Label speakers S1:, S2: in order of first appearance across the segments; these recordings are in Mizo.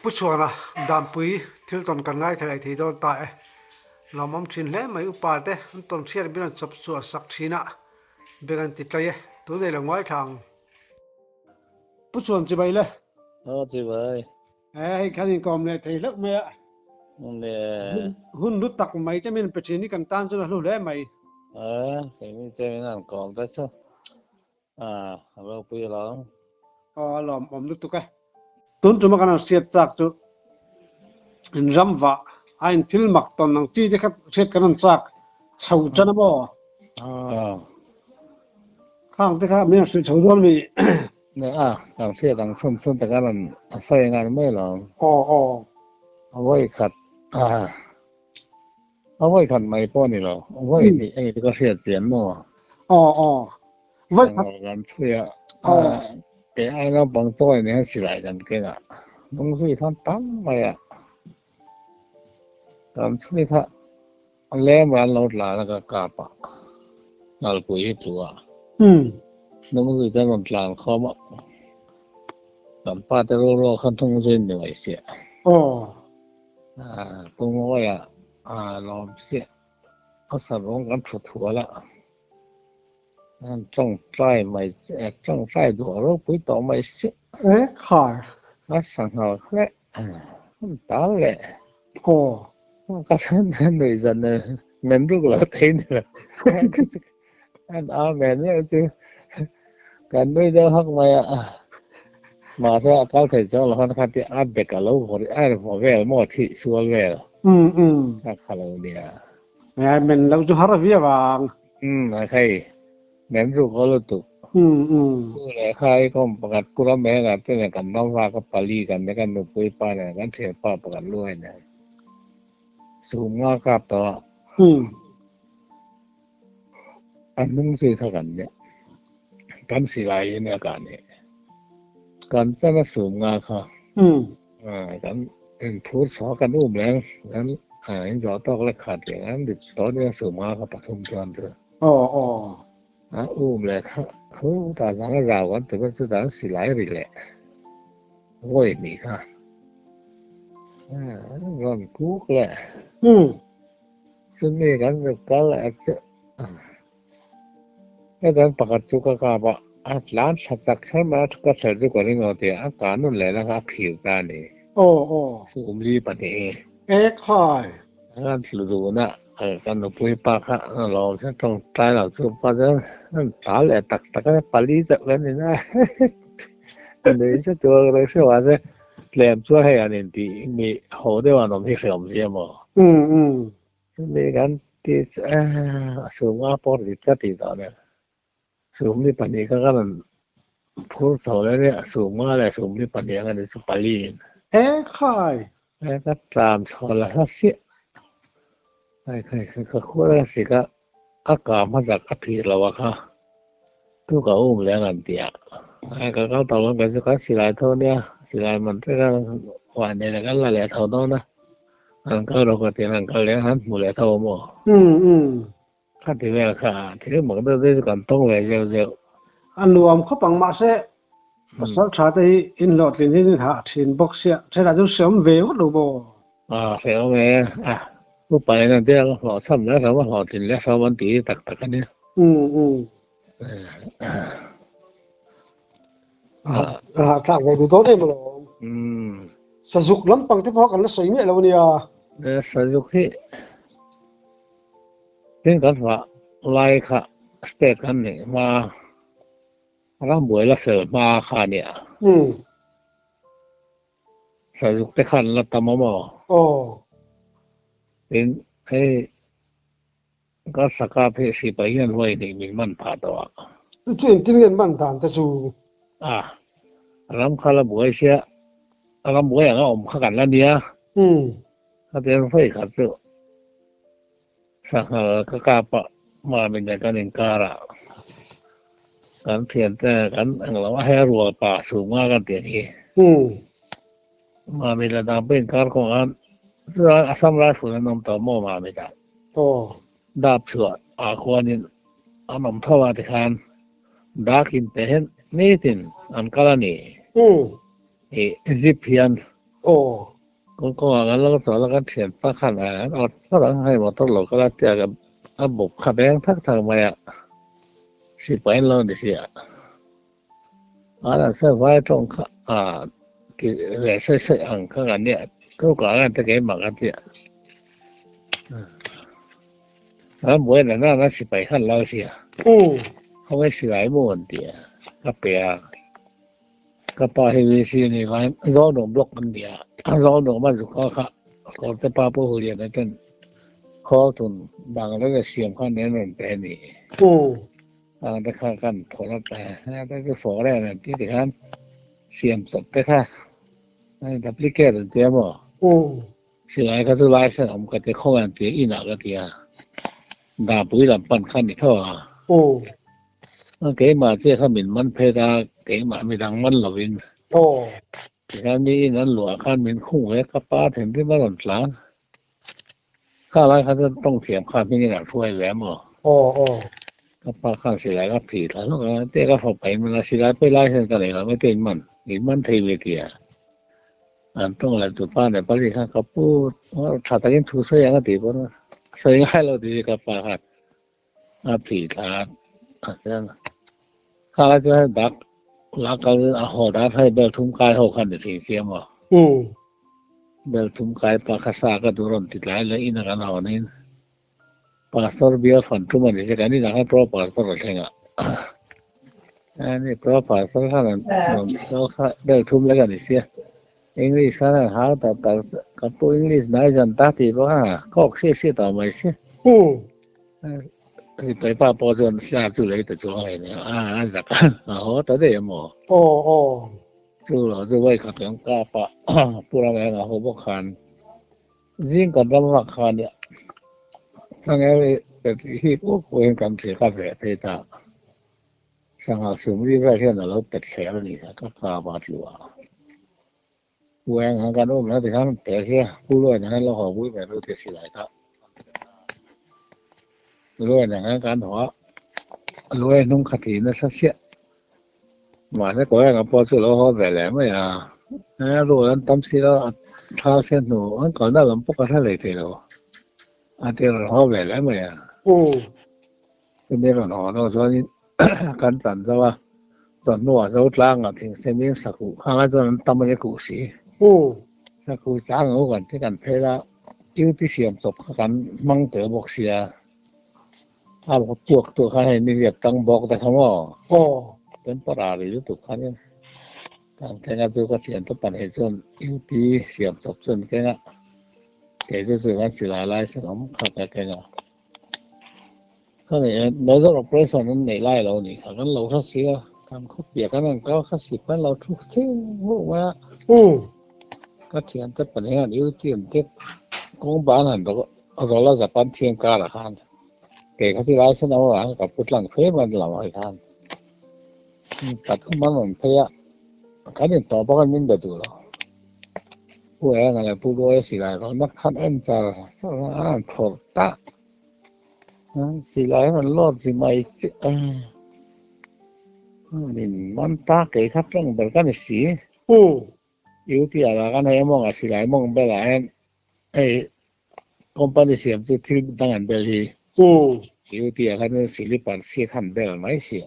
S1: Pu Chhuana, Danpui thil tawn kan ngaithla leh thei dawn ta e. Lawmawm thin hle mai upa te an tawn hriat bil an chawp chhuah sak thin a, beng an ti tlai e, tunei lo ngaithla ang. Pu Chhuan chibai le.
S2: Aw chibai.
S1: E hei khan inkawm leh thei hlauh mai a.
S2: Le.
S1: Hun hlu tak mai te min pe thin hi kan tan chuan a hlu hle mai.
S2: E, keini te min han kawm te chu. A ropui alawm.
S1: Aw a lawmawm lutuk e. Tun tuma kan han hriat chak chu in ram vah a in thil mak tawn ang chi te kha hriat kan han chak chho tan a maw? Khang te kha min han hrilh chho dawn mi?
S2: Ne a, kan hriat ang chhun chhun te khan a sawi ngai mai alawm.
S1: Aw aw.
S2: A vawi khat a. A vawi khat mai pawh a ni lo. A vawi hnih a ni chu ka hriat chian maw?
S1: Aw aw. Vawi khat.
S2: Kan chhui a. Kei ai naupang chawi ni hian silai kan keng a. Lung zui khan tam mai a. Kan chhui kha lem ran lo tlan a ka kap a. Nalpui hi tlu a. Lung zui te rawn tlan khawm a. Kan pa te rual rual khan thung zui ni mai sia.
S1: Aw.
S2: Pu Mawia lawm chiah a sarung kan thu thual a, an tawngtai mai tawngtai duh a ropui tawh mai chiah.
S1: E khar.
S2: A sanghal hle an tal leh.
S1: Aw.
S2: Ka nuih zan nen men ruk lo thei ni lo. An amen meuh chu kan nui deuh hak mai a, mahse a kal thei chuang lo khan kha ti a bek a lo vaw a vaw vel maw thih sual vel a kha lo nia.
S1: Amen lo chu har viau ang.
S2: Umm a hei men ruk aw lutuk. Chu leh kha i kawm pakhat kura meng ah te nen kan nauva ka pali kan nia kan nupui pa nen kan thianpa pakhat luai nen sum nga kap tawh a. A hnung zui kha kan nia. Kan silai hi nia ka nih. Kan chan a sum nga kha. Kan inphur chhuah kan um leng an in zawh tawk lek khat leh an rit tawh nia sum nga kha pathum chuan chu.
S1: Aw aw.
S2: A um leh kha khu ta zang a zau kan tum a chu dan silai ri leh vawi hnih kha. Rawn kuk leh. Chumi kan zuk kal a chu hetan pakhat chu ka kap a, a tlan tha chak kher mai a, ka thler chu ka ring lo tih a kah nun leh na kha a phir ta a ni.
S1: Aw aw.
S2: Sumli pahnih hi.
S1: E khai.
S2: Kan tlu dun a, ka nupui pa kha a lawm hian tawngtai lo chu pa chuan an tal leh tak tak a, pali chauh kan ni na nui zet tur a ka hre mahse tlem chuan hei an intih mi ho deuh an awm hi hreawm zia maw?
S1: Umm umm.
S2: Chumi kan ti chu a sumnga pawh rit ka tih tawh nen sumli pahnih kha kan rawn phur chho leh nia sumnga leh sumli pahnih ang a ni chu pali in.
S1: E khai!
S2: E ka tlan chho la hla siah hei hei ka khual a sik a a kah hmasak a phih lo a kha tu ka um leh ang an ti a hei ka kal tawh lo kei chu kan silai tho nia silai man te kha huan nei leh kan la leh tho dawn a. An kal rawh ka ti an kal leh an hmu leh tho maw?
S1: Umm umm.
S2: Kha ti vel kha thil mak deuh deuh chu kan tawng ve zeuh zeuh.
S1: A nuam khawp ang mahse pasal tha te hi in hlawhtlin hi in hah thin bawk sia thelah chu hreawm ve ngawt lo maw?
S2: A hreawm e a upa in an tia hlawhchham leh hreawm a hlawhtlin leh hreawm an ti tak tak a nia.
S1: Umm umm. A hahthlak ve duh dawn em alawm. Sazuk lampang te pawh kan la sawi miah lo ania.
S2: Sazuk hi tin kan hmuh lai kha state kan nih hma rambuai la fel hma kha ania. Sazuk te khan la tam awm aw. Tin hei Ka saka pheh sipai hian huai hnih min man phah tawh a.
S1: Chu chu engtin nge an man dan te chu?
S2: A, ram kha la buai sia, ram buai anga awm kha kan la nia. Khatiang phei khat chu sanghal ka kap a, mami nen kan inkar a, kan thiante kan englo a he rual pa chhunga kan tih ang hi. Mami la dang pawh inkar kawng a, chuan Assam Rifle an awm tawh maw Mami dah?
S1: Aw.
S2: Dap chhuah ah khuanin an awm tho a tikhan dak in pe hian nitin an kal a ni. Ih zip hian.
S1: Aw.
S2: Kawng kawngah kan lo chawl a, kan thianpa khan a awt phawt ang, hei motor lo kal a tia ka a bawp kha beng thak thak mai a, sipai an lo ni si a. An an sawi vai tawng kha a ti ve sawi sawi ang kha kan nia, thukah khan te keimah ka tia. Ram buai na nana sipai khan lal si a. Khawngaih silai maw an ti a, ka pe a. Ka pa hi VC a nih vangin Zawlnuam block an ni a, Zawlnuam a zuk a kha Kawrte pa Pu Huliana ten Khawltun Bangladesh siam khan an rawn pe a ni. Ang te kha kan phawrh a pe a, te chu foreign an ti tikhan siam chawp te kha duplicate an ti a maw? Silai kha chu license awm ka ti khawngaih an ti a, inah ka ti a, Dapui lam pan kha a ni tho a. Keimah chiah kha min man phet a, keimah midang man lovin. Tikhan mi in an luah khan min khung ve, ka pa thinrim a rawn tlan. Kha lai kha chuan tawng thiam kha hmingin an hruai ve a maw? Ka pa khan silai ka phih thla hlawk a, te ka fapa in man a, silai pawh license ka nei lo mai te in man, in man thei ve ti a. An tawng leh tu pa Nepali khan ka pu tha takin thu sawi ang a tih pawn sawi ngai lo tih hi ka pa khan a phih thla a chuan kha lai chuan hei dak la kal a haw dan hei bel thum kai ho khan ni thei sia maw bel thum kai pa kha sa ka duh rawn ti tlai leh in a kan hawn in pastor bial fan tum a ni che kan inah khan pro pastor a thleng a ani pro pastor khan an kal kha bel thum lek a ni sia English khan an hau tak tak ka pu English nai zan ta tih pawh khan kawk hriat hriat tawh mai sia. Sipai pa pawh chuan sia chu lei ta chuang hlei nia a a zak a a haw ta daih a maw.
S1: Aw aw.
S2: Chu lo chu vawi khat kan kap a pu ram eng a haw bawk khan zing kan ram vak khan nia changel hi puk puk in kan thlir ka veh phei ta. Sangha sumri vel hian a lo pet thler a nih kha ka kap a tlu a. Pu eng han kan awm la tikhan pe sia Pu Luaina khan lo haw pui ve ru ti silai kha. Luaina khan kan haw a, Luai hnung kha ti nasa chiah. Mahse kawi anga pawh chu lo haw ve leh mai a. Rual an tam si lo a thla sia hnu an kalna lam pawh ka hre leh thei lo. A ti rawn haw ve leh mai a. Chumi rawn haw hnu chuanin kan chan zo a, chawhnuah zo tlangah thingsemim sakuh khang a chuan an tam a ni kuh si. Sakuh tlang ang u kan ti kan phel a, duty siam chawp kha kan hmang tel bawk sia, a puak tur khan hei nihliap tang bawk te kha maw? Temporary lutuk khanin kan keng a chu ka thian te pahnih chuan duty siam chawp chu an keng a, kei chu chu kan silai lai sen awm kha ka keng a. Khawngaihin major operation an neih lai lo nih kha kan lo hre si a, kan khaw piah kan rawn kal kha si khan lo thu chhing huk mai a. Ka thiante pahnih hian UTM te kawng ban han rawlh a Japan thiam karah khan kei kha chu lai sen awm avang ka pu tlang phei mai lam ah khan pathum an rawn phei a, kan intawh bawk a min be duh lo. Pu Enga leh Pu Luaia silai rawn a khan en char char a, an han phawrh ta. Silai an rawn lawt ri mai chiah a, min man ta kei kha tawng ber ka ni si. UTR ah khan hei mawng ah silai mawng belah hian hei company siam chu thil dang an bel hi. UTR khan silipar chhia khan bel mai sia.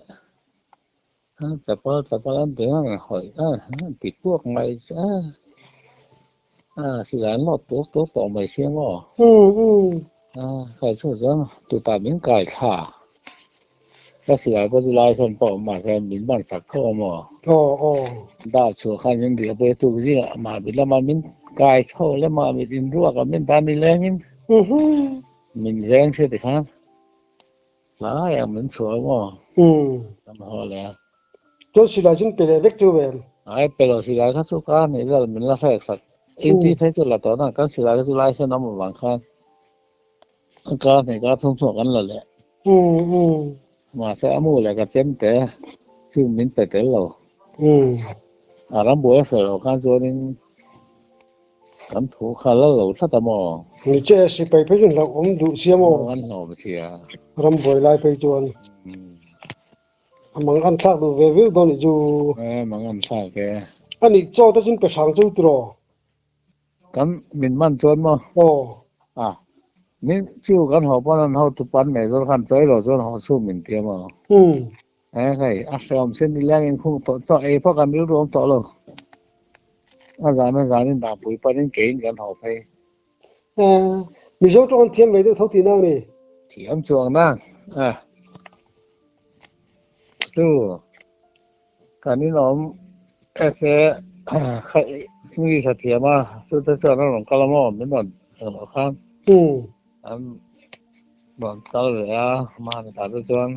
S2: Chapal chapal an ti ang hawi a an ti puak mai che a a silai an lawt tur tur tawh mai sia maw a kai chu chuan tutah min kai thla ka silai pawh chu license pawh awm mahse min ban sak tho a maw dal chhuah khan min riah pawh tuk zingah mahni lama min kai tho le mahni inruak a min tan nilengin min veng che tikhan. Tlai ang min chhuah maw? Kan haw leh a.
S1: Chuan silai chu pe leh vek chu em?
S2: Ai pe lo silai kha chu ka nih vel min la hrek sak. Duty phei chu la tawh na kan silai kha chu license awm avang khan ka hnih ka thum chhuah kan la leh. Mahse a mu leh ka chem te chu min pe tel lo. A rambuai a fel loh khan chuanin Kan thu kha lal lo tlat a maw?
S1: Ni che sipai phei chuan hlauhawm duh sia maw?
S2: An hlauhawm sia.
S1: Ram buai lai phei chuan a mang an thlak duh ve viau dawn nih chu.
S2: E mang an thlak e.
S1: A nih chaw te chin pe hrang chu tiraw?
S2: Kan min man chuan maw?
S1: Aw.
S2: A, min chu kan haw pawn an hotu pan Major khan chawi lo chuan haw chhum min ti a maw?
S1: Umm.
S2: E hei, a hrehawm sin nileng in khung tawh chaw ei pawh kan rilru awm tawh lo. A zan a zan in dahpui panin keiin kan haw phei.
S1: E, Mizo tawng an thiam ve deuh tho tih nang ni?
S2: Thiam chuang nang. A, chu kan inawm SA kha English a thiam a, chute chuan an rawn kal a maw min rawn eng loh khan an rawn kal ve a, mahni ta te chuan.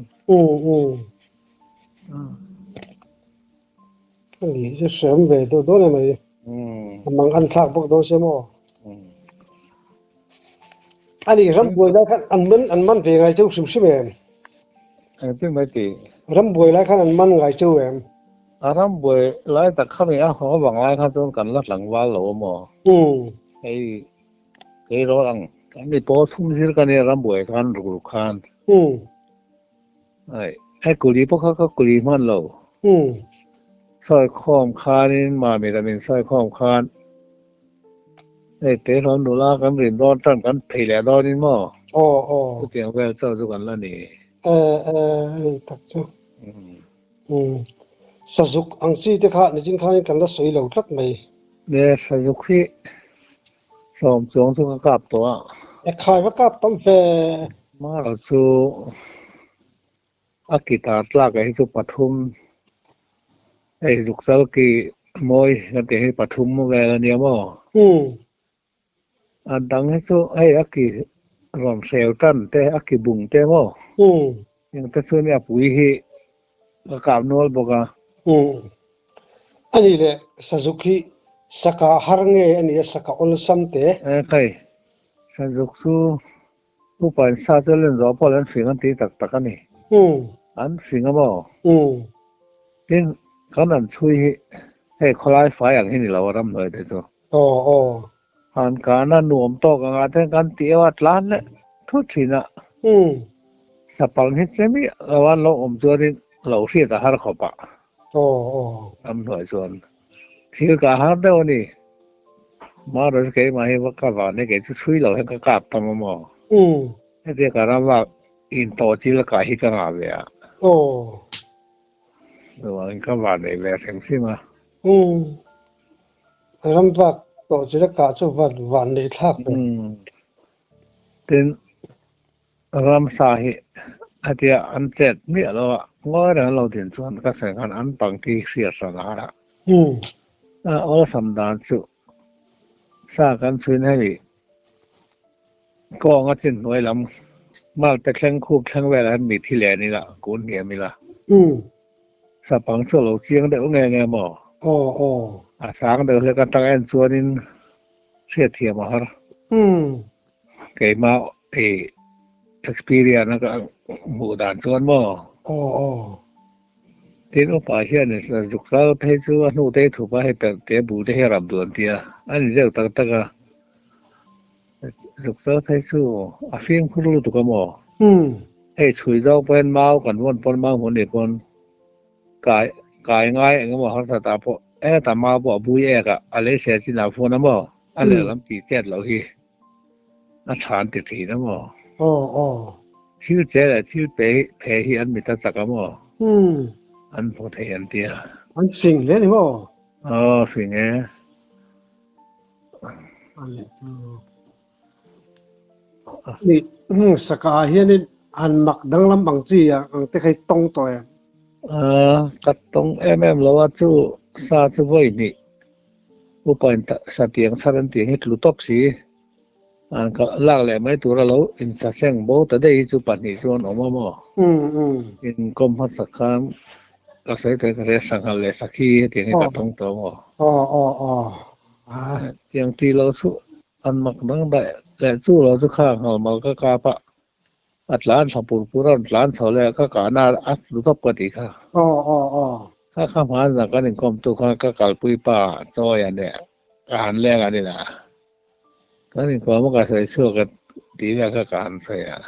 S1: Ani chu hreawm ve deuh dawn em mai. A mang an thlak bawk dawn sia maw? Ani rambuai lai khan an man an man ve ngai cheu hrim hrim em?
S2: Engtin mai tih?
S1: Rambuai lai khan an man ngai cheu em?
S2: A rambuai lai tak kha mi a haw vang lai kha chuan kan la tlangval lo a maw? Hei kei rawl ang kan mi pawl thum zir ka nia rambuai khan ruk ruk khan. Ai, hei kuli pawh kha ka kuli hman lo. Sawi khawm khanin Mami lam in sawi khawm khan hei Teihlawn nula kan rin dawn tan kan phei leh dawn in maw?
S1: Aw aw.
S2: Chutiang vel chauh chu kan la ni.
S1: E e ani tak chu. Umm. Sazuk ang chi te kha nichin khanin kan la sawi lo tlat mai.
S2: Ne sazuk hi Sawm chuang chu ka kap tawh a.
S1: E khai va kap tam ve.
S2: Mara chu a guitar tlak ah hi chu pathum hei zukchal ki mawi kan tih hi pathum vel a nia maw? A dang hi chu hei a ki rawn hreu tan te a ki bung te maw? Eng te chu nia pui hi ka kap nual bawk a.
S1: A nih leh Sazuk hi saka har nge a nia saka awlsam te?
S2: E khai, Sazuk chu upa in sa chu len zawh pawh an fing an ti tak tak a ni. An fing a maw? Tin, kan an chhui hi hei khawlai fai ang hi ni lo a ramhnuai te chu.
S1: Aw aw.
S2: Han kana nuam tawk anga ten kan ti eo a tlan leh thut thin a. Sapang hi che miah lo a lo awm chuanin lo hriat a har khawp a.
S1: Aw aw.
S2: Ramhnuai chuan thil ka har deuh a ni. Marawh chu keimah hi va ka van hi kei chu chhui lo hian ka kap tam a maw. Hetia ka rama intawh chil a kah hi ka ngah ve a.
S1: Aw.
S2: Chuan ka van nei ve hrim hrim a.
S1: Umm. Ram vak tawh chi la kah chu van van nei thlak ve.
S2: Umm. Tin, ramsa hi hetia an chet miah lo a, ngawi reng an lo din chuan ka sawi khan an pangti hriat hran a har a.
S1: Umm.
S2: A awlsam dan chu sa kan chhuin hemi Kawng a chin hnuai lam malte thleng khup thleng velah hian mi thi len ila, kun hniam ila. Sapang chu a lo chiang deuh nge nge maw?
S1: Aw aw.
S2: A sang deuh hlek atang en chuanin hriatthiam a har. Keimah i experience a ka hmuh dan chuan maw?
S1: Aw aw.
S2: Tin upa hian zuk zal phei chu a hnute hi thup a, hei perh te bu te hi a rap duh an ti a, a ni deuh tak tak a. Zuk zal phei chu a fimkhur lutuk a maw? Hei chhui zawk pawh hian mau kan vawn pawn mau hmun nih pawn kai kai ngai eng emaw harsat ah pawh heta mau pawh a bui ek a, a lei seh chin ah phun a maw? A lehlam tih chet loh hi. A tha an ti thin a maw?
S1: Aw aw.
S2: Thil che leh thil pe hi phe hi an mit a chak a maw? An hmu thei an tia.
S1: An fing hle ni maw?
S2: Aw fing e.
S1: Ni saka ah hianin han mak danglam ang chi ang te kha i tawng tawh em?
S2: Ka tawng em em lo a chu sa chu vawi hnih Upa in satiang chhar an tih hi tlu tawp si. An ka lak leh mai tur a lo insaseng bo ta daih hi chu pahnih chu an awm a maw? Inkawm hmasa khan ka sawi thei ka hria sanghal leh sakhi hetiang hi ka tawng tawh a maw? Tiang tih lo chu an mak dang daih leh chu lo chu kha nghalmal ka kap a, A tlan thla pur pur a rawn tlan chho leh a, ka kahna a tlu tawp ka tih kha. Kha kha hmanah kan inkawm tu khan ka kalpui pa chawi a nia, ka han leng a ni la. Kan inkawm a ka sawi chhuak a tih vel kha ka han sawi a.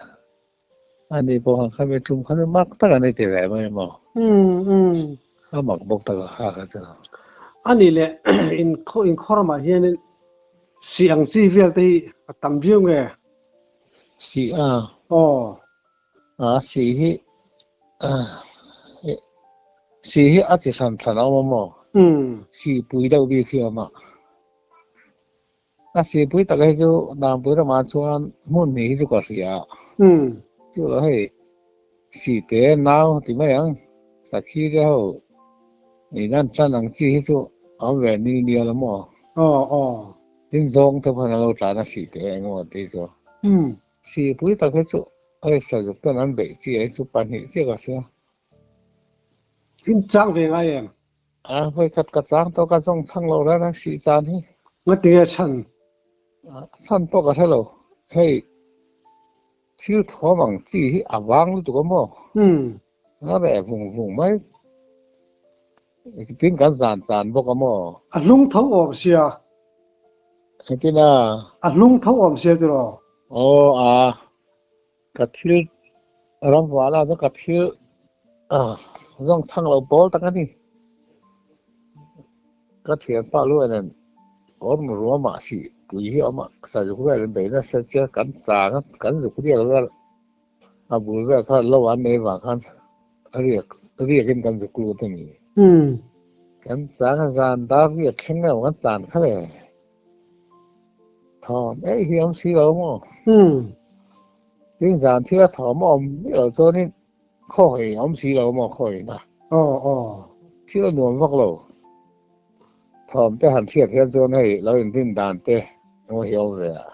S2: Ani pawh khan khami tum kha chu mak tak a ni ti ve mai maw. A mak bawk tak a kha kha chu.
S1: Ani leh inkhawramah hianin. Sih ang chi vel te hi a tam viau nge?
S2: Sih a?
S1: Aw.
S2: A, sih hi sih hi a chi hran hran a awm a maw? Sih pui deuh bik hi a awm a. A sih pui tak hi chu Danpui ramah chuan hmun hnih hi chu ka hria a. Chu lo hei sih te nau ti mai ang, sakhi te ho in an tan ang chi hi chu a awm ve nil nial a maw?
S1: Aw aw.
S2: Tin zawng te pawhin a lo tlan a sih te eng emaw ti chu. Sih pui tak hi chu hei sazuk ten an beih chi hi chu pahnih chiah ka hria.
S1: In chang ve ngai em?
S2: A vawikhat ka chang tawh ka zawng chhang lo reng reng sih chan hi.
S1: Ngatinge chhan?
S2: Chhan pawh ka hre lo. Hei thil thawm ang chi hi a vang lutuk a maw? A reh vung vung mai. Tin kan zan chan bawk a maw?
S1: A hlung tho awm sia.
S2: Engtin a?
S1: A hlung tho awm sia tiraw?
S2: Aw a. Ka thil ram vahna chu ka thil zawng chhang lo pawl tak a ni. Ka thianpa lu nen awm ruamah sih pui hi a awm a, sazuk vel in bei nasa chiah kan chang a, kan zuk riak vel a bul vel kha lo an nei vang khan riak riakin kan zuk lut a ni. Kan chang a zan dar riak thleng lo kan chan kha le. Thawm eih hi awm si lo maw? Tin zan thil a thawm a awm miah lo chuanin khaw hawi awm si lo maw khaw hawi na?
S1: Aw aw.
S2: Thil a nuam vak lo. Thawm te han hriat hian chuan hei lo inrin dan te emaw hi awm ve a.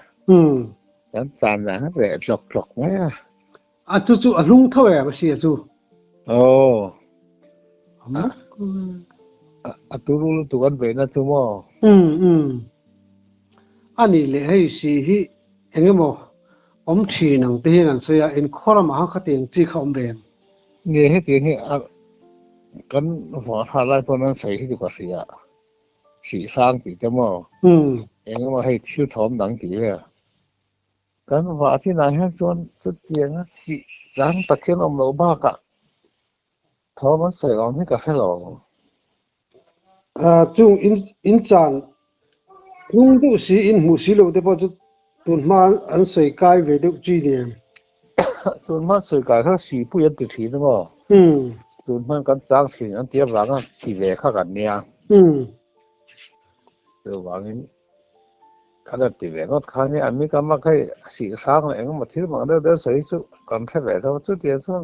S2: Kan chan dan a reh tlawk tlawk mai a.
S1: A chu chu a hlung tho em a si a chu.
S2: Aw. A turu lutuk an beihna chu maw?
S1: Umm umm. A nih leh hei si hi eng emaw awm thin ang te hian an sawi a, inkhawr amah khan khatiang chi kha awm ve em?
S2: Nge hetiang hi a kan vawh tha lai pawn an sawi hi chu ka hria. Sih hrang tih te maw? Eng emaw hei thil thawm dang tih vel. Kan vah chinah hian chuan chutianga sih chang tak hian awm loh bakah thawm an sawi awm hi ka hre lo.
S1: Chung in chan hnung deuh si in hmuh si lo te pawh chu tun hma an sawi kai ve deuh chi ni em?
S2: Tun hma sawi kai kha sihpui an ti thin emaw? Tun hman kan chang thin an ti avanga ti ve kha kan nia. Chuvangin Kan rawn ti ve ngawt kha nia, mi ka mak hei sih hrang leh engemaw thil mang deuh deuh sawi chu kan hre ve tho, chutiang chuan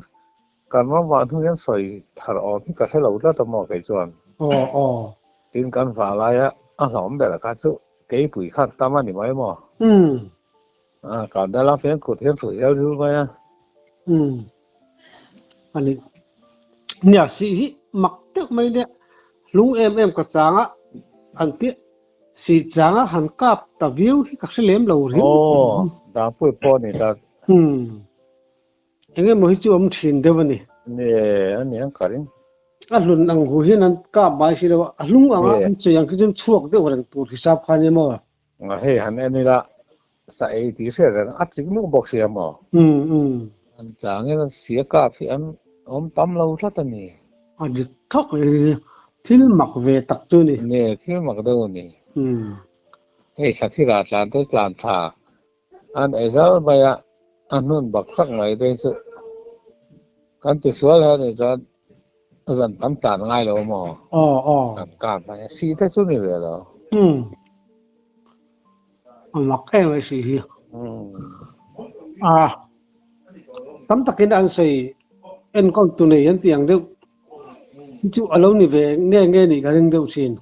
S2: kan ram vah hnu hian sawi thar awm hi ka hre lo tlat a maw kei chuan.
S1: Aw aw.
S2: Tin kan vah laia a hlawm ber kha chu keipui khan tam a ni mai maw?
S1: Umm.
S2: A kan dal a fian kut hian thu zel zul mai a.
S1: Umm. A ni. Nia sih hi mak deuh mai nia, hlung em em ka chang a an tih Sih changa han kap ta viau hi ka hre lem lo ring.
S2: Aw, Dangpui pawh a ni ta.
S1: Umm. Eng emaw hi chu awm thin deuh a ni.
S2: Ni a ni ang ka ring.
S1: A hlun ang hu hian an kap mai si lo a, a hlung anga an chei ang khi chuan chhuak deuh reng tur hisap kha nia maw?
S2: Hei han en ila, sa ei tih hriat reng a chik nuk bawk sia maw?
S1: Umm umm.
S2: An changin an sia kap hi an awm tam lo tlat a ni.
S1: A dik thak e, thil mak ve tak chu ni.
S2: Nge thil mak deuh a ni. Hei sakhi rah tlan te tlan tha an ei zal mai a, a hnun bak sak mai te chu kan ti sual he nih chuan a zan tam tlan ngai lo maw?
S1: Aw aw.
S2: Kan kap mai a, sih te chu ni ve lo.
S1: A mak em mai sih hi. A tam takin an sawi enkawl tu nei an tih ang deuh hi chu a lo ni ve nge nge nih ka ring deuh thin.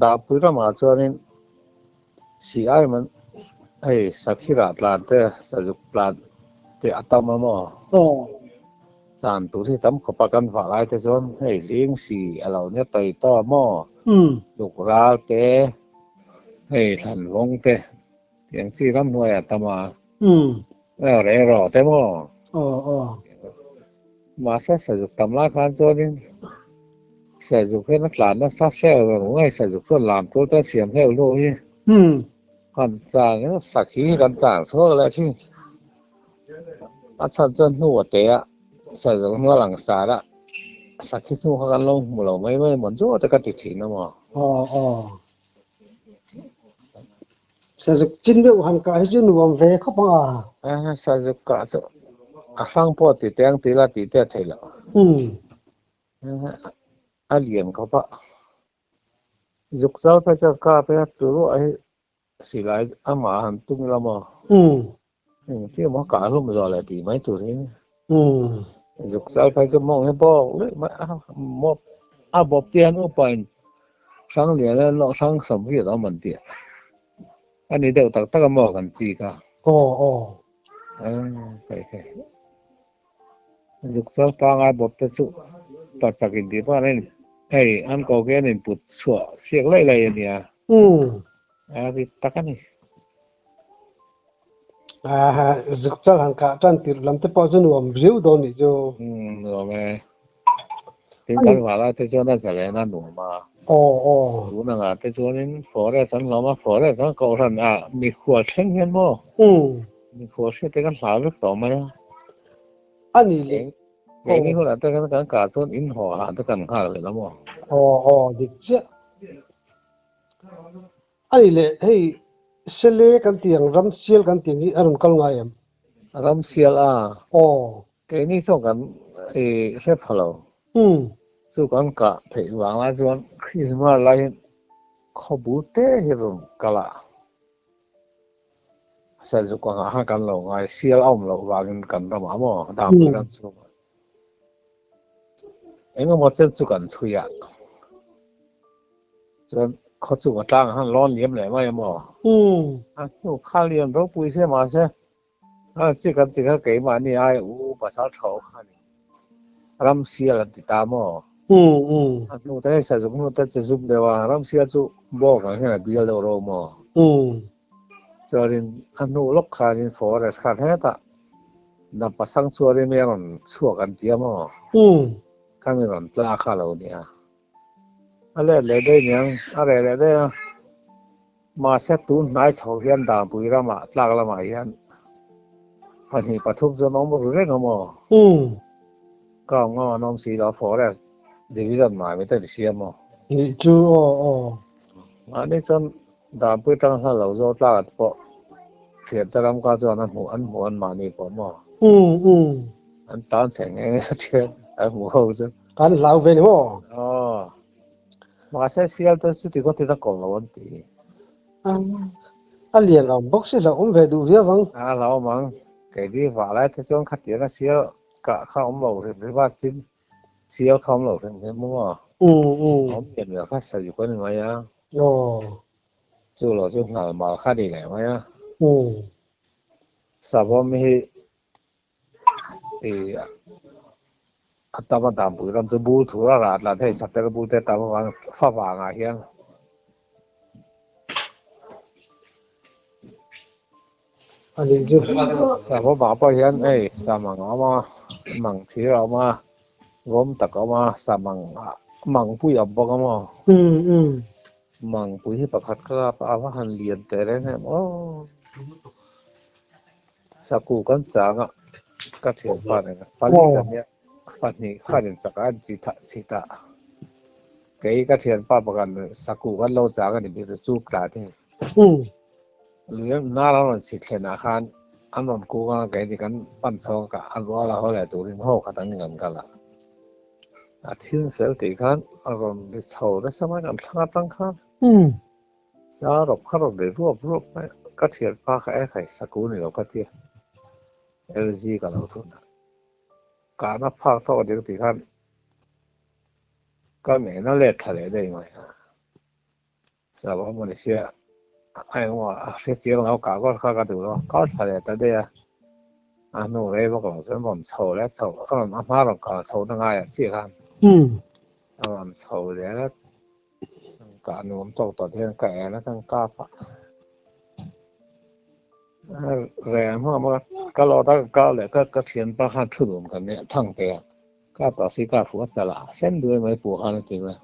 S2: Dahpui ramah chuanin si ai man hei sakhi rah tlan te sazuk tlan te a tam a maw? Chan tur hi tam khawp a kan vah lai te chuan hei hling si a lo nia tawi tawh a maw? Luk ral te hei thlan vawng te tiang chi ramhnuai a tam a. Reh rawh te maw? Mahse sazuk tam lai khan chuanin sazuk hian a tlan nasa hreu reng ngai sazuk chuan lam tur te a siam hleuh hluh hi. Kan chang in sakhi hi kan chang chhuak leh thin. A chhan chuan hnu a te a sazuk hnu a lang sar a. Sakhi chu kha kan lo hmu lo mai mai maw chu te ka ti thin a maw.
S1: Aw aw. Sazuk chin deuh han kah hi chu nuam ve khawp ang a.
S2: A sazuk kah chu a hrang pawh ti teng ti la tih te a theih loh. A lian khawp a. Zuk chal phei chuan kap hi a turu a hi silai amah han tum ila maw? Engtin emaw kah hlum zawh leh tih mai tur hi zuk chal phei chu mawng hi bawk luih mai a mawp a bawp te hian upa in hrang lian a lawk hrang sawm hi a lo man tih a ni deuh tak tak a maw kan chi kha.
S1: Aw aw.
S2: Hei hei. Zuk chal pangai bawp te chu pa chak in tih pawh an in hei an ko khi an in put chhuah siak laih laih a nia. A ri tak a ni.
S1: Zuk chal han kah tan tirh lam te pawh chu nuam riau dawn nih chu.
S2: Nuam e. Tin kan valai te chuan a zalen a nuam a.
S1: Aw aw.
S2: Tun angah te chuanin forest an hlawm a, forest an kohhran a mikhual thleng hian maw? Mikhual hriat te kan hlau vek tawh mai a.
S1: A ni le.
S2: Keini hunah te khan kan kah chuan in haw hah te kan nghak leh lo maw?
S1: Aw aw dik chiah. A ni le hei Sele kan tih ang ram sial kan tih ang hi a rawn kal ngai em?
S2: Ram sial a.
S1: Aw.
S2: Keini chuan kan i hre pha lo. Chu kan kah theih vang lai chuan Krismas lai hian khawbul te hi rawn kal a. Sazuk angah khan kan lo ngai, sial a awm loh vangin kan ramah maw Dangpui ram chhungah eng emaw chen chu kan chhui a, chuan khaw chunga tlangah khan lawn liam leh mai a maw? A hnu kha lian ropui se mahse a chi kan chi kha keimahni ai u pasal tho kha ni ram sial an ti ta maw? A hnu te hei sazuk hnu te che zum deuh a, ram sial chu bawk ang hian a bial deuh ro maw? Chuanin a hnu lawk khanin forest khan hetah Dampa Sangchuari mi a rawn chhuak an ti a maw? Kha mi rawn tla kha lo nia. A let leh daih niang, a reh leh daih a. Mahse tun hnai chho hian Dampui ramah tlak lamah hian pahnih pathum chu an awm ru reng a maw? Ka awm ngam an awm si lo, forest division mai mai te an siam maw?
S1: Nih chu aw aw.
S2: Mahni chuan Dampui tang hla lo zawk tlak at pawh thiante ram kha chuan a hmuh an hmuh an mahni pawh maw? An tan chhe nghe nghe a thian an hmuh ho chu.
S1: Kan hlau ve ni maw?
S2: Aw. Mahse sial te chuti khaw tin a kawm lo an ti.
S1: A lian awm bawk si hlauhawm ve duh viau ang.
S2: A hlauhawm ang. Keini vah lai te chuan khatiang a sial kah kha awm lo hrim hrim a tin sial kha awm lo hrim hrim maw? Awm lian vel kha sawi ka ni mai a.
S1: Aw.
S2: Chu lo chu hnal mal kha ni leh mai a. Savawm hi i a tam a dampui ram chu bul thur a rat lah thei satel bul te tam avang fa vangah hian.
S1: A nih chu.
S2: Savawm ah pawh hian hei samang a awm a, mang thir a awm a, vawm tak a awm a, samang ah mangpui a awm bawk a maw? Mangpui hi pakhat ka kap a, a va han lian teh reng em aw. Saku kan chang a, ka thianpa nen pali kan nia, pahnih khan in chak a an chi thah chi ta. Kei ka thianpa pakhat saku kan lo chang a ni bik chu tla te. Lui hnar an rawn chhit thlenah khan an rawn kung a, keini kan pan chhawng a, a rual a haw leh turin haw khat angin kan kal a. A thil fel tih khan a rawn ri chho nasa mai kan thlang atang khan. Za rawp kha rawn ri ruap ruap mai a, ka thianpa kha e khai saku ni lo ka tia, LG ka lo thun a, kahna phak tawk a ding tih khan ka ngen a let thla leh daih mai a. Sava maw ni sia a engmaw a hre chiang lo kah kawr kha ka duh lo kal thla leh ta daih a a hnu rei vak lo chuan rawn chho leh chho a rawn a hma rawn kal chho na ngaiah chiah khan a rawn chho zel a kah nuam tawk tawh te hian ka en a kan kap a reh hma maw ka lawt a ka kal leh ka ka thianpa khan thu dun kan nia thangte a. Ka tah si ka hruat ta lah sen duai mai pawh khan a ti mai.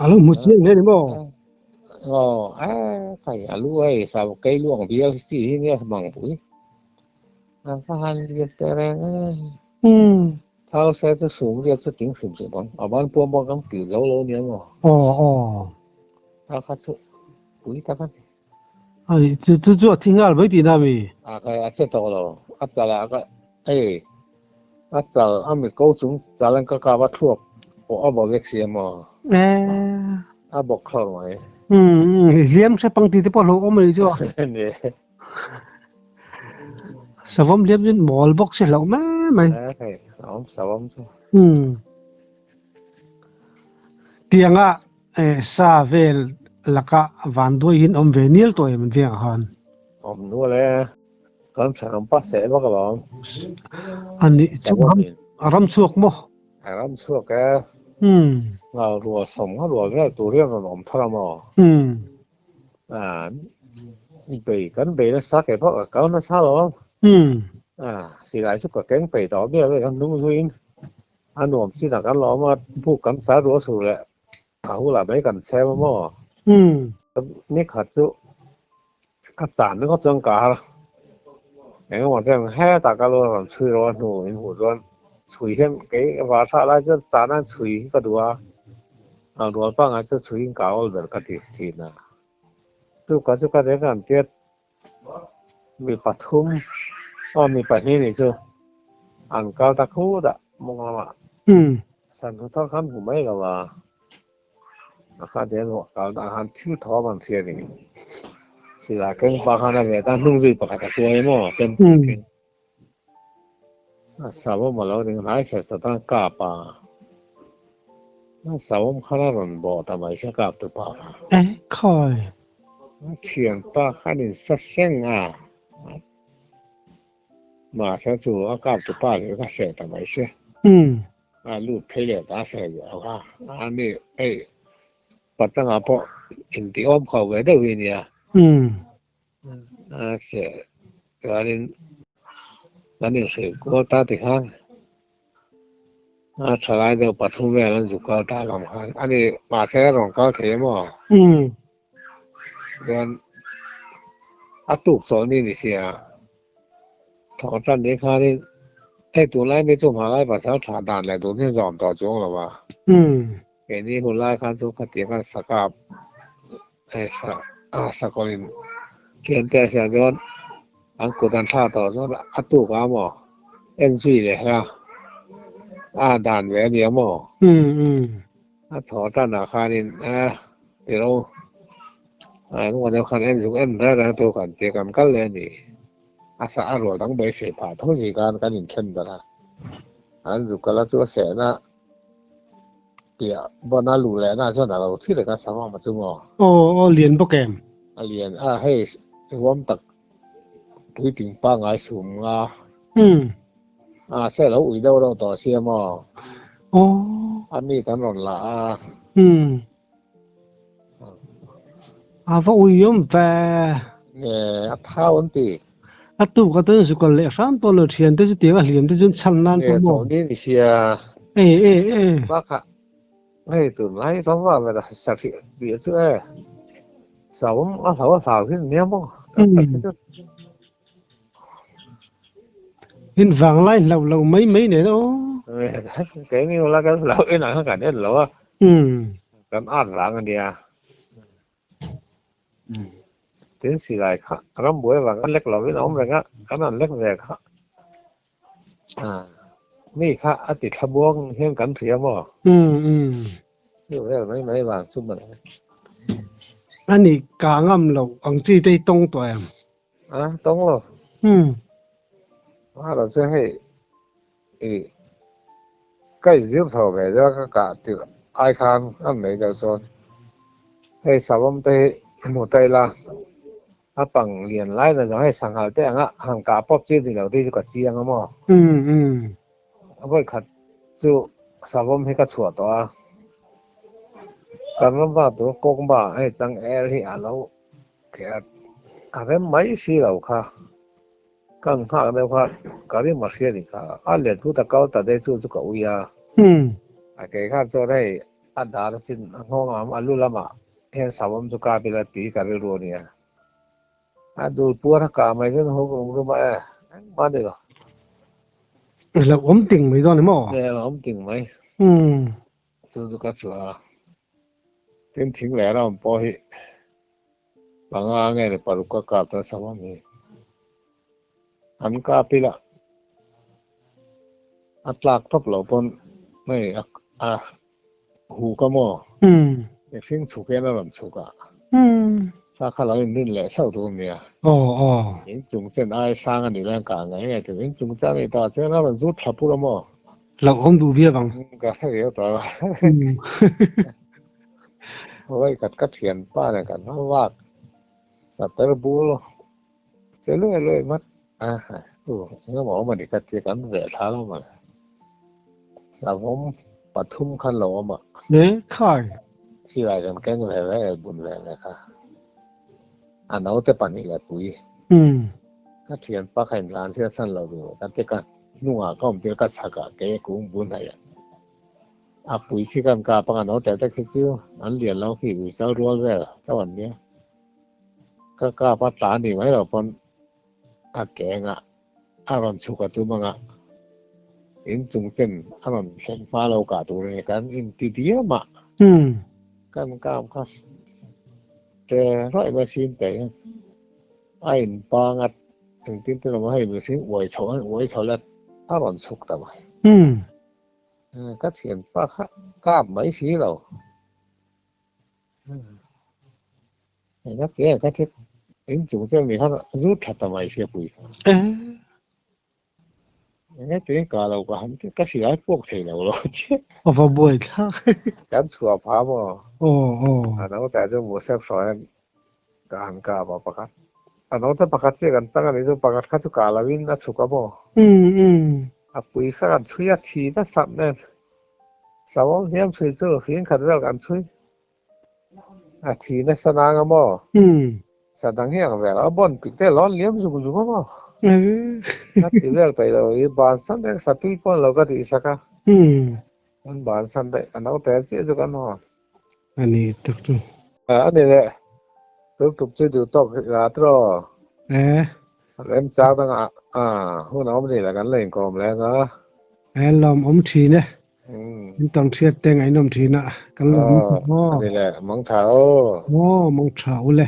S1: A lo hmu chiang hle ni maw?
S2: Aw, a khai a lu hei sa kei luang bial chi hi nia mang pui. A va han lian teh reng e. Thau se chu sum riat chu tling hrim hrim ang, a ban puam bawk ang tih zo lo nia maw?
S1: Aw aw.
S2: A kha chu pui tak a ni.
S1: A ni, chu chu chu a thi nghal mai tihna a mi?
S2: A kha a che tawh lo, a chal ah ka ei, a chal a mit ko chung chal an ka kap a thluak pawh a bawk vek si a maw?
S1: Eh.
S2: A bawk thlawr mai.
S1: Umm umm, hliam hre pang tih te pawh a hlauhawm a nih chu a.
S2: Ni.
S1: Savawm hliam chu mawl bawk si hlauh mai mai.
S2: Eh hei a awm savawm chu.
S1: Umm. Tianga eh sa vel laka van duai hian awm ve nial tawh em an vengah khan.
S2: Awm nual e. Kan thenawm pa seh vak alawm.
S1: A nih chu a ram chhuak maw?
S2: A ram chhuak e.
S1: Umm.
S2: Nghal rual sawm nga rual vel tur hian rawn awm thar a maw?
S1: Umm.
S2: Bei kan bei nasa kei pawh ka kal nasa lo ang. Silai chu ka keng peih tawh miah vek a hnung zuiin a nuam chinah kan lawm a, buk kan sa rual sur leh a hulah mai kan chhem a maw. Ni khat chu a chan ringawt chuan ka har a, engemaw chen hetah ka lu a rawn chhui rawh a hnu in hmuh chuan chhui hian kei var thlah lai chuan chana chhui hi ka duh a. A rual pangai chu chhuiin ka awl ber ka ti thin a. Tukah chu ka deng an tiat mi pathum aw mi pahnih nih chu an kal ta khut a mawng lamah. San hu thar khan hmu mai lo a, a kha den ruah kal dah khan thil thawm an hria ni. Silai keng pa khan a vet a, hnung zui pakhat a hruai maw chempui keng. A savawm a lo ding hnai ser sat a, kap a. A savawm khan a rawn bawh ta mai sia kap tu pa kha.
S1: Eh khawi.
S2: A thianpa khan in sa seng a. Mahse chu a kap tu pa leh ka seh ta mai sia. A lut phei leh ta a seh leh lo kha. A ni hei patanga pawh inti awm kho ve deuh hi nia. A seh chuanin kan inhrilh kual ta tikhan a thalai deuh pathum vel an zuk kal ta lam khan a ni mahse a rawn kal thei emaw chuan a tuk chawlh ni ni sia thawh tan ni khanin hei tunlai mi chu hmalai pasal thlah dan leh tun hi zawm tawh chuang lo va keini hun lai khan chu khatiang khan sakap Sakawlin thiante a siam chuan an kut an thlah tawh chuan a tuk a maw en zui leh a, a dan ve a nia maw? A thaw tan ah khanin tilo engemaw deuh khan en zuk en reng reng tur kan tia kan kal leh a ni. A sa a rual dang beisei phah tho zui khan kan inthen darh a, an zuk kal a chu a sehna Piah bawna luh leh na chuan a lo thi reng a savawm a chu maw?
S1: Aw aw lian bawk em?
S2: A lian a hei ruam tak puitling pangngai sum nga.
S1: Umm.
S2: A se lo ui deuh reuh tawh sia maw?
S1: Aw.
S2: A mi kan rawn la a.
S1: Umm. A va ui awm ve.
S2: Nge a thau an ti.
S1: A tuk a tan zukal leh hram pawh lo thian te chu tiang a hliam te chuan chhan nan pawh maw.
S2: Nge ni ni sia.
S1: E e e.
S2: Bakah hei tunlai ram va ve sa hrih bih chu e. Saum a hlau a hlau hi nia maw.
S1: In vanglai hlau lo mai mai nen aw.
S2: Keini ula kan hlau inah khan kan en lo a. Kan at vang a nia. Tin silai kha rambuai vang a lek lovin a awm reng a, kan han lek ve kha. Mi kha a ti thlamuang hian kan hria maw? Chu vel mai mai vang chu mawle.
S1: A ni ka ngam loh ang chi te hi tawng tawh em?
S2: A tawng lo. A rawn chu hei i ka inzir chho ve deuh a ka kah tirh ai khan an nei deuh chuan hei savawm te hi hmu ta ila a pang lian lai na zawng hei sanghal te anga han kah pawp chi ni lo te hi chu ka chiang a maw. A vawikhat chu savawm hi ka chhuah tawh a kan ram vak tur kawngba hei changel hi a lo A rem mai si lo kha. Ka nghak deuh kha ka rim a hria ni kha. A let hut a kal ta daih chu chu ka ui a. A kei khan chuan hei a dar a chin a nghawng am a lu lamah hian savawm chu kap ila ti ka rilru a nia. A dul puar a kah mai chuan huk rum rum a e engmah ni lo.
S1: Hlauhawm ting mai dawn ni maw?
S2: Nge hlauhawm ting mai. Chu chu ka chhuah a. Tin thing leh ram pawh hi panga nge ni paruk ka kap nasa vang hi. An kap ila a tlak tawp loh pawn hei a hu ka maw? Mihring chhuk hian a rawn chhuk a. Kha kha lo inrin leh chauh tur nia. In chung chen ai sang a nih lai kah ngai ngai tur. In chung chan a ni tawh chuan a rawn zut thla pur a maw?
S1: Hlauhawm duh viau ang.
S2: Ka hre viau tawh a. Vawi khat ka thianpa nen kan hma vak saper bul che luai luai mat a engemaw awm a ni ka tia kan veh thla lo mawle. Savawm pathum khan lo awm a.
S1: E khai.
S2: Silai kan keng ve ve el bun ve ve kha. A naute pahnih leh pui. Ka thianpa kha inlan zia chhan lo duh ka ti ka hnungah ka awm tir ka chhakah kei a kung bun hnaih a. A pui khi kan kap ang a naute te khi chu an lian lo khi uichal rual vel chauh an nia. Ka kap a tla ni mai lo pawn a keng a a rawn chhuk a tum anga in chung chen a rawn thlen hma lo kah tur a ni kan inti diam a kan kap kha che rawih mai sin te hian a in pang a engtin te emaw hei mihring uai chho a uai chho let a rawn chhuk ta mai ka thianpa kha kap mai si lo. Eng a tia ka thil in chung chuan mi khan zut tha ta mai sia pui kha. Eng a tia ka lo ka han ka silai puak thei lo lo che.
S1: A va buai thlak.
S2: Kan chhuah pha maw?
S1: Aw aw.
S2: A naute chu Musep hruai hian ka han kap a pakhat. A naute pakhat chiah kan chang a nih chu pakhat kha chu kah lo in a chhuk a maw? A pui kha kan chhui a thi nasat nen. Savawm hliam chhui chu fing khat vel kan chhui. A thi nasa nang a maw? Sa dang hi ang vel a bawn pik te lawn liam zung zung a maw? Ka ti vel peih lo i bansan daih sa tui pawn lo ka tih sak a. Kan bansan daih a naute chiah chu kan hawn.
S1: A ni tak chu.
S2: A ni le, tuk tuk chu duh tawk la tiraw?
S1: E.
S2: Remchang dangah hun a awm ni le kan la inkawm leng a.
S1: E lawm awm thin e. In tawng hriat te ngaihnawm thin a. Kan lawm
S2: aw. Ani le, mang tha aw.
S1: Aw, mang tha u le.